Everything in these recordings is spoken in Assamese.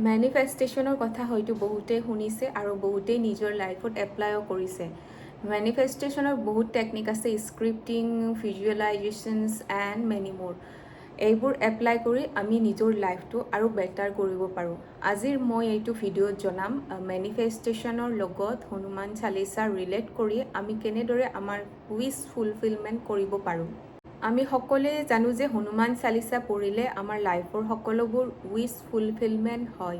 মেনিফেষ্টেশ্যনৰ কথা হয়তো বহুতেই শুনিছে আৰু বহুতেই নিজৰ লাইফত এপ্লাইও কৰিছে। মেনিফেষ্টেশ্যনৰ বহুত টেকনিক আছে, scripting, visualizations and many more। এইবোৰ এপ্লাই কৰি আমি নিজৰ লাইফটো আৰু বেটাৰ কৰিব পাৰোঁ। আজিৰ মই এইটো ভিডিঅ'ত জনাম, মেনিফেষ্টেশ্যনৰ লগত হনুমান চালিচা ৰিলেট কৰি আমি কেনেদৰে আমাৰ উইচ ফুলফিলমেণ্ট কৰিব পাৰোঁ। আমি সকলোৱে জানো যে হনুমান চালিচা পঢ়িলে আমাৰ লাইফৰ সকলোবোৰ উইচ ফুলফিলমেণ্ট হয়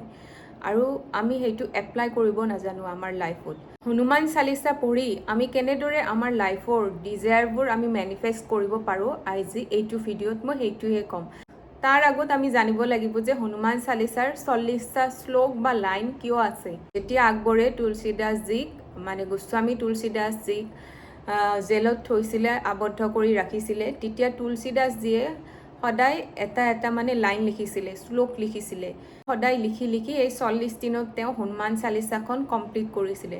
আৰু আমি সেইটো এপ্লাই কৰিব নাজানো আমাৰ লাইফত। হনুমান চালিচা পঢ়ি আমি কেনেদৰে আমাৰ লাইফৰ ডিজায়াৰবোৰ আমি মেনিফেষ্ট কৰিব পাৰোঁ, আজি এইটো ভিডিঅ'ত মই সেইটোহে ক'ম। তাৰ আগত আমি জানিব লাগিব যে হনুমান চালিচাৰ 40টা শ্লোক বা লাইন কিয় আছে। যেতিয়া আকবৰে তুলসীদাসজীক, মানে গোস্বামী তুলসীদাসজীক জেলত থৈছিলে, আবদ্ধ কৰি ৰাখিছিলে, তেতিয়া তুলসীদাসজীয়ে সদায় এটা এটা মানে লাইন লিখিছিলে, শ্লোক লিখিছিলে। সদায় লিখি লিখি এই 40 দিনত তেওঁ হনুমান চালিচাখন কমপ্লিট কৰিছিলে।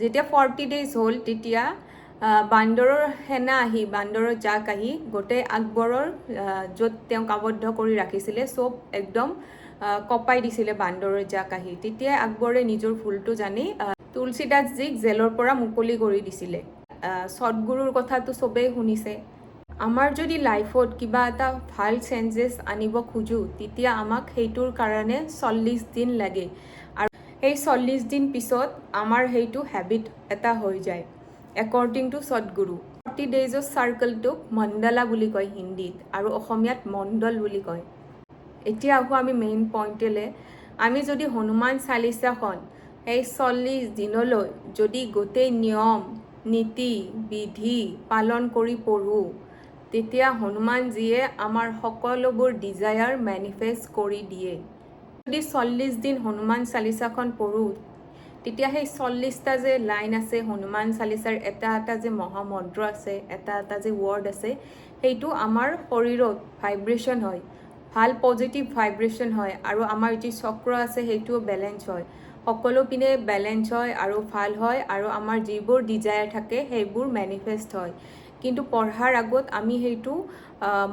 যেতিয়া 40 ডেইজ হ'ল, তেতিয়া বান্দৰৰ সেনা আহি, বান্দৰৰ জাক আহি গোটেই আকবৰৰ য'ত তেওঁক আবদ্ধ কৰি ৰাখিছিলে, চব একদম কঁপাই দিছিলে বান্দৰৰ জাক আহি। তেতিয়া আকবৰে নিজৰ ভুলটো জানি তুলসীদাসজীক জেলৰ পৰা মুকলি কৰি দিছিলে। সদগুৰুৰ কথাটো চবেই শুনিছে। আমাৰ যদি লাইফত কিবা এটা ভাল চেঞ্জেছ আনিব খোজোঁ, তেতিয়া আমাক সেইটোৰ কাৰণে 40 দিন লাগে আৰু সেই 40 দিন পিছত আমাৰ সেইটো হেবিট এটা হৈ যায়, একৰ্ডিং টু সদগুৰু। 40 ডেইজৰ চাৰ্কলটোক মণ্ডলা বুলি কয় হিন্দীত আৰু অসমীয়াত মণ্ডল বুলি কয়। এতিয়া আহোঁ আমি মেইন পইণ্টলৈ। আমি যদি হনুমান চালিচাখন সেই 40 দিনলৈ যদি গোটেই নিয়ম নীতি বিধি পালন কৰি পঢ়োঁ, তেতিয়া হনুমানজীয়ে আমাৰ সকলোবোৰ ডিজায়াৰ মেনিফেষ্ট কৰি দিয়ে। যদি 40 দিন হনুমান চালিচাখন পঢ়োঁ, তেতিয়া সেই 40টা যে লাইন আছে হনুমান চালিচাৰ, এটা এটা যে মহামন্ত্ৰ আছে, এটা এটা যে ৱৰ্ড আছে, সেইটো আমাৰ শৰীৰত ভাইব্ৰেশ্যন হয়, ভাল পজিটিভ ভাইব্ৰেশ্যন হয় আৰু আমাৰ যি চক্ৰ আছে সেইটোও বেলেঞ্চ হয়। সকলো পিনে বেলেঞ্চ হয় আৰু ভাল হয় আৰু আমাৰ যিবোৰ ডিজায়াৰ থাকে সেইবোৰ মেনিফেষ্ট হয়। কিন্তু পঢ়াৰ আগত আমি সেইটো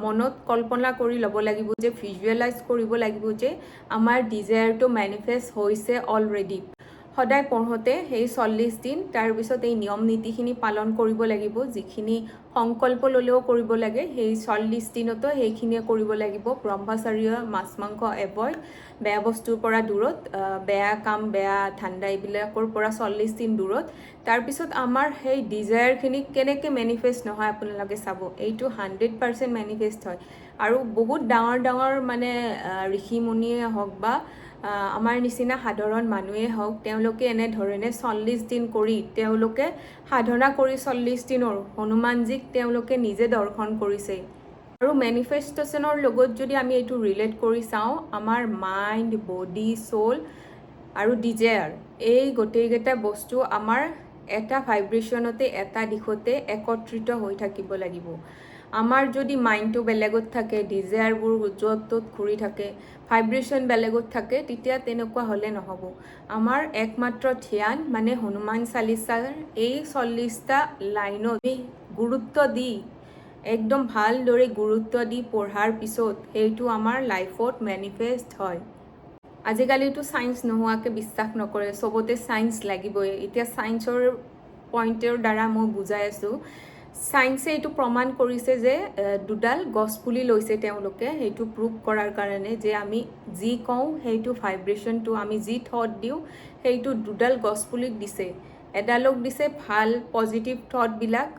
মনত কল্পনা কৰি ল'ব লাগিব যে, ভিজুৱেলাইজ কৰিব লাগিব যে আমাৰ ডিজায়াৰটো মেনিফেষ্ট হৈছে অলৰেডি। সদায় পঢ়োঁতে সেই 40 দিন, তাৰপিছত এই নিয়ম নীতিখিনি পালন কৰিব লাগিব। যিখিনি সংকল্প ল'লেও কৰিব লাগে, সেই 40 দিনতো সেইখিনিয়ে কৰিব লাগিব। ব্ৰহ্মচাৰ্য, মাছ মাংস এভইড, বেয়া বস্তুৰ পৰা দূৰত, বেয়া কাম, বেয়া ধান্দা এইবিলাকৰ পৰা 40 দিন দূৰত। তাৰপিছত আমাৰ সেই ডিজায়াৰখিনি কেনেকৈ মেনিফেষ্ট নহয় আপোনালোকে চাব। এইটো 100% মেনিফেষ্ট হয়। আৰু বহুত ডাঙৰ ডাঙৰ মানে ঋষি মুনিয়ে হওক বা আমাৰ নিচিনা সাধাৰণ মানুহেই হওক, তেওঁলোকে এনেধৰণে 40 দিন কৰি, তেওঁলোকে সাধনা কৰি 40 দিনৰ হনুমানজীক তেওঁলোকে নিজে দৰ্শন কৰিছে। আৰু মেনিফেষ্টেশ্যনৰ লগত যদি আমি এইটো ৰিলেট কৰি চাওঁ, আমাৰ মাইণ্ড, বডি, চ'ল আৰু ডিজায়াৰ, এই গোটেইকেইটা বস্তু আমাৰ এটা ভাইব্ৰেশ্যনতে, এটা দিশতে একত্ৰিত হৈ থাকিব লাগিব। আমাৰ যদি মাইণ্ডটো বেলেগত থাকে, ডিজায়াৰবোৰ য'ত ত'ত ঘূৰি থাকে, ভাইব্ৰেশ্যন বেলেগত থাকে, তেতিয়া তেনেকুৱা হ'লে নহ'ব। আমাৰ একমাত্ৰ ধ্যান মানে হনুমান চালিচাৰ এই 40টা লাইনত আমি গুৰুত্ব দি, একদম ভালদৰে গুৰুত্ব দি পঢ়াৰ পিছত সেইটো আমাৰ লাইফত মেনিফেষ্ট হয়। আজিকালিতো ছায়েন্স নোহোৱাকৈ বিশ্বাস নকৰে, চবতে ছায়েন্স লাগিবই। এতিয়া ছায়েন্সৰ পইণ্টৰ দ্বাৰা মই বুজাই আছোঁ। ছায়েন্সে এইটো প্ৰমাণ কৰিছে যে দুডাল গছপুলি লৈছে তেওঁলোকে, সেইটো প্ৰুভ কৰাৰ কাৰণে যে আমি যি কওঁ সেইটো ভাইব্ৰেশ্যনটো, আমি যি থট দিওঁ সেইটো। দুডাল গছপুলিক দিছে। এডালক দিছে ভাল পজিটিভ থটবিলাক,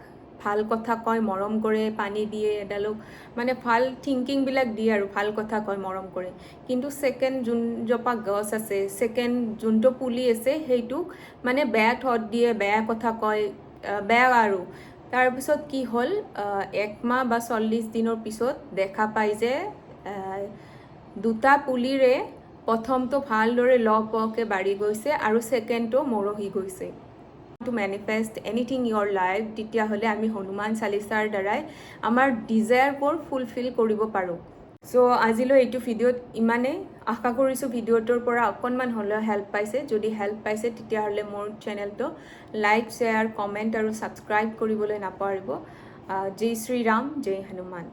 ভাল কথা কয়, মৰম কৰে, পানী দিয়ে। এডালক মানে ভাল থিংকিংবিলাক দিয়ে আৰু ভাল কথা কয়, মৰম কৰে। কিন্তু ছেকেণ্ড যোনজোপা গছ আছে, ছেকেণ্ড যোনটো পুলি আছে, সেইটোক মানে বেয়া থট দিয়ে, বেয়া কথা কয়, বেয়া। আৰু তাৰপিছত কি হ'ল? একমাহ বা 40 দিনৰ পিছত দেখা পায় যে দুটা পুলিৰে প্ৰথমটো ভালদৰে লহপহকৈ বাঢ়ি গৈছে আৰু ছেকেণ্ডটো মৰহি গৈছে। To manifest anything your life, তেতিয়াহ'লে আমি হনুমান চালিচাৰ দ্বাৰাই আমাৰ ডিজায়াৰবোৰ ফুলফিল কৰিব পাৰোঁ। চ' আজিলৈ এইটো ভিডিঅ'ত ইমানেই। আশা কৰিছোঁ ভিডিঅ'টোৰ পৰা অকণমান হ'লেও হেল্প পাইছে। যদি হেল্প পাইছে, তেতিয়াহ'লে মোৰ চেনেলটো লাইক, শ্বেয়াৰ, কমেণ্ট আৰু ছাবস্ক্ৰাইব কৰিবলৈ নাপাহৰিব। জয় শ্ৰীৰাম, জয় হনুমান।